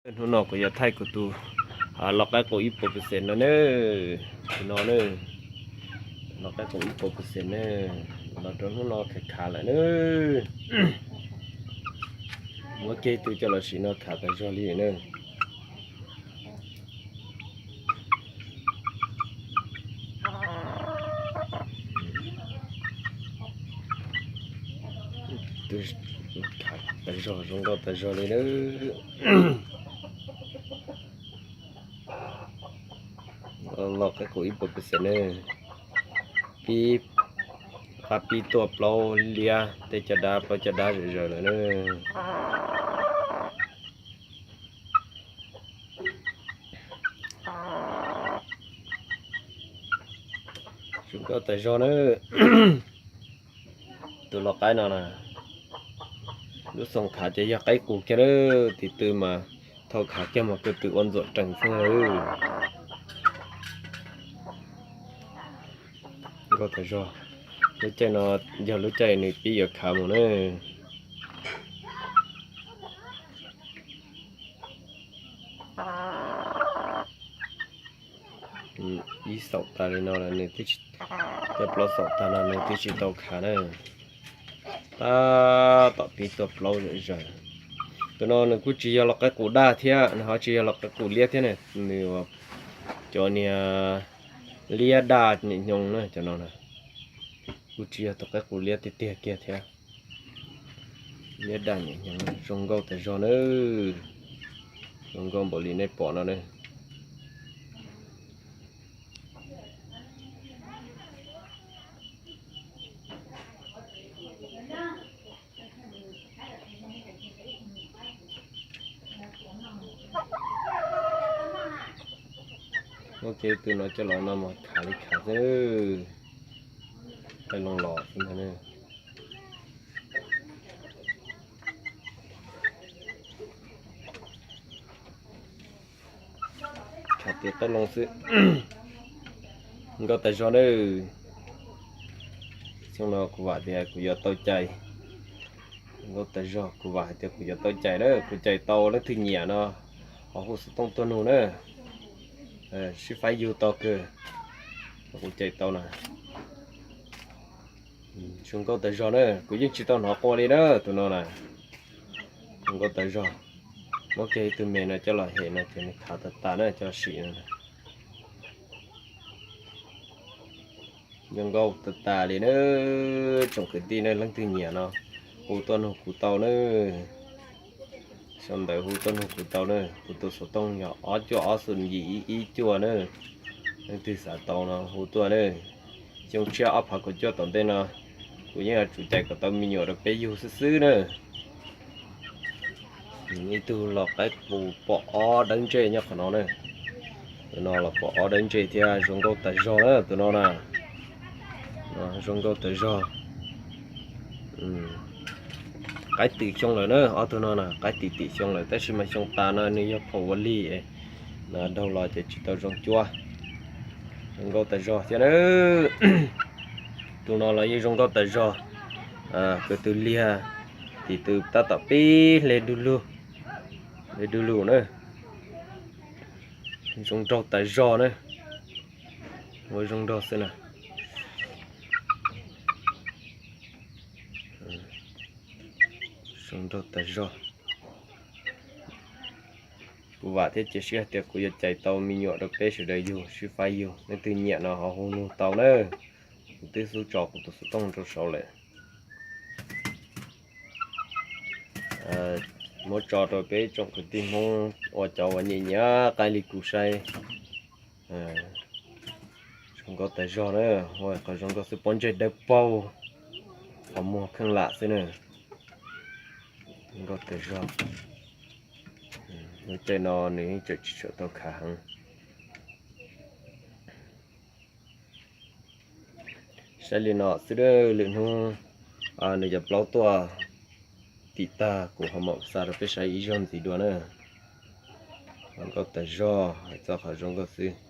Hnub no kuv yuav thaij kuv tus lau qaib qus ib puas percent no na. Tus no na, lau qaib qus ib puas percent na, los rau hnub no khav khav lawm na. Muab kiag tus coj los sim no khav tas zog li na. Khav tas zog, zoo nkauj tas zog li na. Lau qaib qus ib puas percent na, pib, qab pib tuaj plaub liab, tej caj dab plaub caj dab zom zaws lawm na. Zoo nkauj tas zog na. Tus lau qaib no na, lub xoo khav ces yog qaib qus kiag na, tiv tw mas thaum khav kiag mas ko tw ua ntxuam rees xwb. Nkauj tas zog. Lub caij no yog lub caij nws pib yuav khav mus na. Ib xaum tas li no, cov plaub xaum tas no nws twb tsis tau khav na. Tab tom pib tuaj plaub zom zaws. Tus no nws kuj tsis yog lau qaib qus daj thiab, nws ho tsis yog lau qaib qus liab thiab na, nws cov niag liab daj nyem hnyoo na, cov no na. Kuj tsis yog tus qaib qus liab tiag tiag kiag thiab. Liab daj nyem hnyoo, zoo nkauj tas zog na. Zoo nkauj npaum li nej pom no na. Muab kiag tus no coj los no mas khav li khav xwb. Qaib loo los xwb ntag. Khav tias qaib loo xwb. Nkauj tas zog na. Xyoo no kuv vam tias kuv yuav tau cais. Nkauj tas zog, kuv vam hais tias kuv yuav tau cais na, kuv cais tau leej twg nyiam no ho hu xov tooj tuaj nug na. Sib faib yug tau kawg, kuv cais tau na. Zoo nkauj tas zog na, kuv yeej tsis tau hnov qua li na tus no na. Zoo nkauj tas zog. Muab kiag ib tug me no coj los hem no ces nws khav tas tas na coj sim no. Zoo nkauj tas tas li na. Tsoom kwv tij na, leej twg nyiam no hu tuaj nug kuv tau na. Sau ntawv hu tuaj nug kuv tau na, kuv tus xov tooj yog ob cuaj ob xoom yim ib ib cuaj na. Leej twg xav tau no hu tuaj na. Xyoo tshiab ob phav kaum cuaj tom ntej no kuv yeej yuav tsum cais kom tau me nyuam rau peb yug xwb xwb na. Ib tug los qaib qus pom ob dawb ntsej nyob qhov no na. Tus no los pom ob dawb ntsej thiab zoo nkauj tas zog na tus no na. Zoo nkauj tas zog. Qaib tim xyoo lawm na, ob tug no na qaib tim tim xyoo lawm tab sis mas xyoo tas no nws yog phaum ua lig, daug los ces tsis tau zoo cuab. Zoo nkauj tas zog thiab na. Tus no los yeej zoo nkauj tas zog. Ko tw liag, tim tw tab tom pib hle du lug, hle du lug na. Zoo nraug tas zog na. Ua zoo nraug xwb na. Zoo nraug tas zog. Kuv vam thiab cia siab hais tias kuv yuav cais tau me nyuam rau peb sawv daws yug, sib faib yug. Leej twg nyiam no ho hu nug tau na. Kuv twb xub tso kuv tus xov tooj rau saud lawm. Muab tso rau peb tsoom kwv tij Hmoob ua cov uas nyiam nyiam qaib li kuv saib. Zoo nkauj tas zog na, ua qhov zoo nkauj xwb, pob ntseg dawb paug, qhov muag kheej lam xwb na. Zoo nkauj tas zog. Lub caij no nws yeej tseem tsis tshua tau khav heev. Saib li no xwb, lwm hnub nws cov plaub tuaj tim tag kuv ho mam xa rau peb saib ib zaug ntxiv dua na. Zoo nkauj tas zog, hais txog qhov zoo nkauj xwb.